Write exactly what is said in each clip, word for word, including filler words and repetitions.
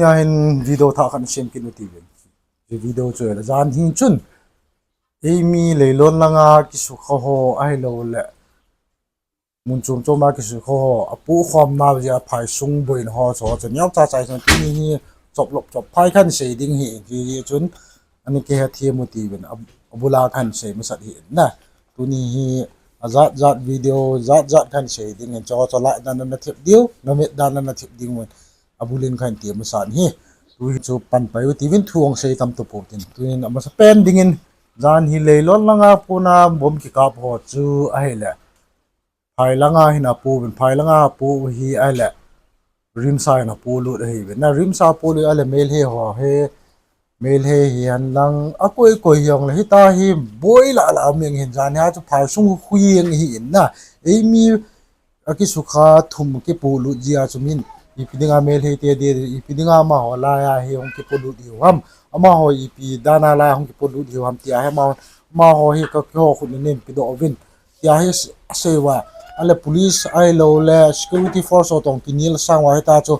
Nia hin video thah khat sem kit u tivin. Video chu la jan hi chun, eimi leilon langa kisukha ho ahilouleh mun chom choma kisukha ho apukhomna jeh a phaisung boina ho chu, chu neocha cha chun tuni hi choplop chop phai khat sei ding hi, ti chun ani kihethem u tivin, abula khat sei masat hi na. Tuni hi ajat jat video jat jat khat sei ding in, chu chu la dan na thep diu, na met dan na thep ding un. Abulin khat ti masat hi. Tuhi chu panpai u tivin thu ong sei tam to po tin. Tuin amasa pen dingin jan hi leilon langa puna bomb kikap ho chu ahile, phai langa hin apu bin, phai langa apu hi ahile, RIMS a hin apu lut ahi bin. Na RIMS a apu lut ahile, Meitei ho hi, Meitei hi hen lang akoi koi hiong le hita hi boi la la meng hin jan hi a chu phaisung huieng hi in na. Eimi akisukha thum kipu lut jeh a chu min ipi dinga Meitei te de, ipi dinga amaho laiya hi hung kipu lut hiu ham, amaho ipi dana laiya hung kipu lut hiu ham tia hi amaho, amaho hi ka kiho khut na nem pi doh uvin tia hi asei uva. Ahile police ahilouleh security force ho tong kinel sang uva hita chu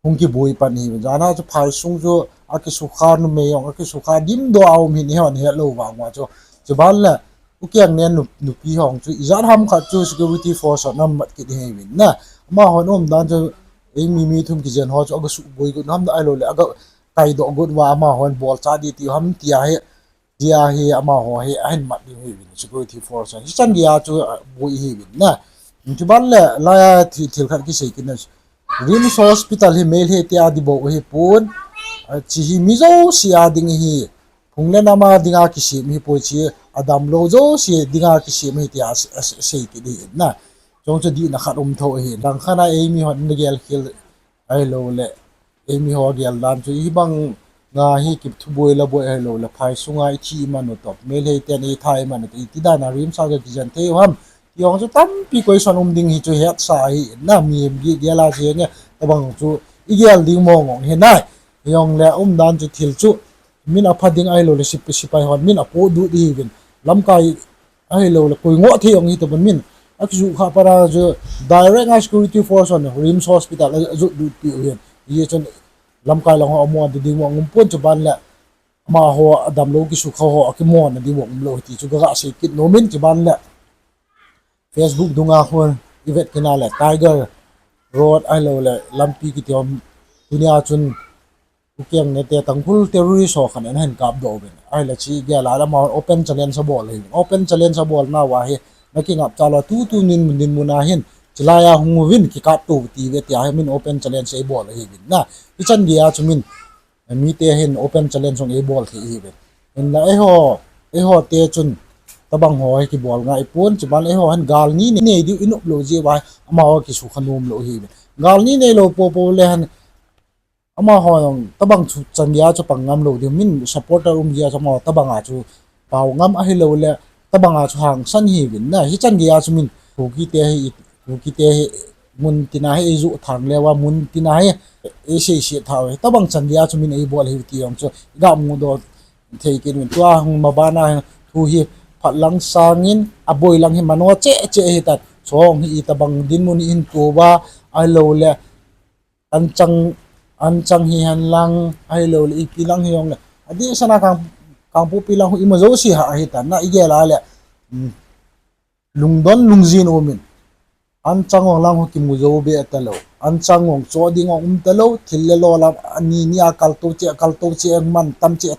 hung kibui pan hi. Jan a chu phaisung chu akisukha numei jong akisukha dimdoh a um hin, ihon hetlou vang uva chu. Chuban le, u keng nen nu, nupi hong chu ijat ham khat chu security force hon amat kit hi uvin na. Amahon umdan chu eimi mi thum kijen ho chu aga suboi got ham ahilouleh aga kaidoh got uva amahon bolcha di ti ham tia hi, tia hi amaho hi ahin mat ding hi uvin, security force hon. Hichan geiya chu boi hi uvin na. Chuban le laiya thil, thil khat kisei kit na, RIMS Hospital hi Meitei te a ding bou hipon, chi hi mi jouse a ding hi, phung le nam a dinga kisem hipoi, chi adamlou jouse dinga kisem hi tia sei kit hi na. Chong chu dihna khat um tho hi. Langkhat a eimi hon na gelkhel ahilouleh eimi ho geldan chu hibang nga hi kithuboi laboi ahilouleh phaisunga ithi iman u toh, Meitei ten eitha iman u toh, iti dana RIMS a kijen thei u ham ti jong chu tampi question um ding hi chu hetsa hi na, mihem gel a jeng e, tabang chu igel ding mong mong hi nai. Hijongle umdan chu thil chu min apha ding ahilouleh sipai, sipai hon min apoh lut hi uvin, lamkai ahilouleh koi ngoh thei jong hitapon min akijut kha para chu direct a security force hon RIMS Hospital ajot lut pi u hin. Hichun lamkai lang ho amu a ding mong um pon, chuban le amaho adamlou kisukha ho akimona ding mong umlou hi ti chu kaga sei kit nom in. Chuban le Facebook dunga khun ivet kit na le Tiger Road ahilouleh lampi kiti um, tunia chun u keng nete Tangkhul terrorist ho khat in ahin kapdoh uvin, ahile chi gel a le amahon open challenge abol ahi uvin. Open challenge abolna uva hi na kingapcha lou, tutu dinmun a hin chilaiya hung uvin kikapto u tive tia hi min open challenge eibol ahi uvin na. Hichan geiya chu min mite hin open challenge jong eibol thei hi uvin. Hinla eiho, eiho te chun tabang ho hi kibol ngai pon, chuban eiho hin gal ni nei diu inop lou jeh uva amaho kisukha nom lou hi uvin. Gal ni neilou popo le hin amaho jong tabang chu chan geiya chu pang ngam lou diu, min supporter um jeh a chu amaho tabang a chu pao ngam ahilouleh tabang a chu hangsan hi uvin na. Hichan geiya chu min Kuki te hi, Kuki te hi mun tina hi eijoh thang leuva, mun tina hi eiseise tha u hi, tabang chan geiya chu min eibol hi u ti jong chu iga mudoh thei kit uvin. Tua hung mabana thu hi phat lang sangin aboi lang hi mano cheh cheh hitan, chong hi itobang dinmun hi hin touva, ahilouleh anchang, anchang hihen lang, ahilouleh ipi lang hijongle, adehsana Kang, Kangpokpi lang hi ima jouse ha ahitan na, igel a le lungdon lungjin umin, anchang jong lang ho kimu jou be talou, anchang jong cho ding jong um talou, thil le lo lam ani nia kaltou cheh, kaltou cheh, mantam cheh,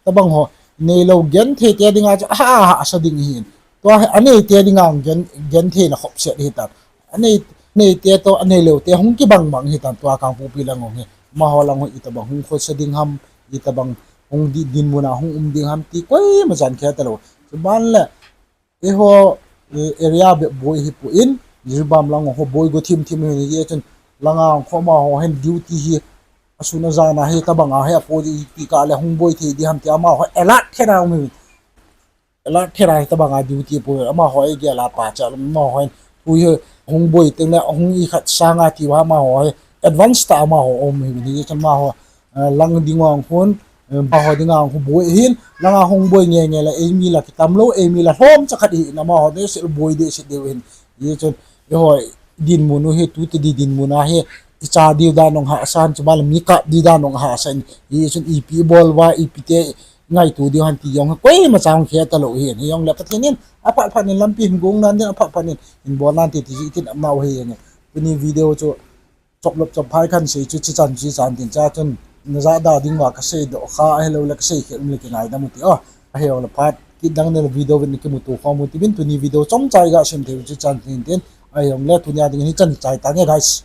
tabang ho neilou genthei te dinga chu aha, aha sa ding ahin. Tua hi anei te dinga jong gen, genthei na khopset hitan. Anei, anei te toh aneilou te hung kibang bang hitan, tua Kangpokpi lang jong hi. Amaho lang ho itobang hung khosa ding ham, itobang hung di, dinmun a hung um ding ham ti koima jan khe talou. Chuban le eiho area bep boi hipon, Jiribam lang ho boi go thim thim hi, hichun langa hung kho amaho hin duty hi asun ajan a hitobang a hi apo ji ti kah le hung boi thei ding ham ti amaho alert thei na um hi. Alert thei na hitobang a duty po amaho igel a pachat amaho hin thu hi hung boi teng le hung ikhat sanga ti uva amaho hi advance tah amaho um hi, hichun amaho lang ding vang khun, amaho dinga hung boi hin, langa hung boi nge nge le eimi la kitam lou, eimi la lhomcha khat hi in amaho dehset boi dehset diu hin. Hichun eiho dinmun u hi tuti di dinmun a hi icha diu dan ong hahsa in, chubanle mi kap diu dan ong hahsa in, hichun ipi ibol uva, ipi te ngaito diu ham ti jong koima chang khe talou hin, hijongle Pathen in aphat phat in lampi hin gong nan din, aphat phat in hin bol nan ti ti jeh tin apnau hi jeng e. Tuni video chu choplop chopphai kahin sei chu chichan chichan tin, chua chun najah da dinguva kaseidoh kha ahiloule kasei khel umle kingaidam u ti o. Ahijongle phat kit dang nile video vin kimuto khom u tin, tuni video chomcha iga sem thei u chu chichan tin tin. Ahijongle tunia dingin hichan chai tange guys.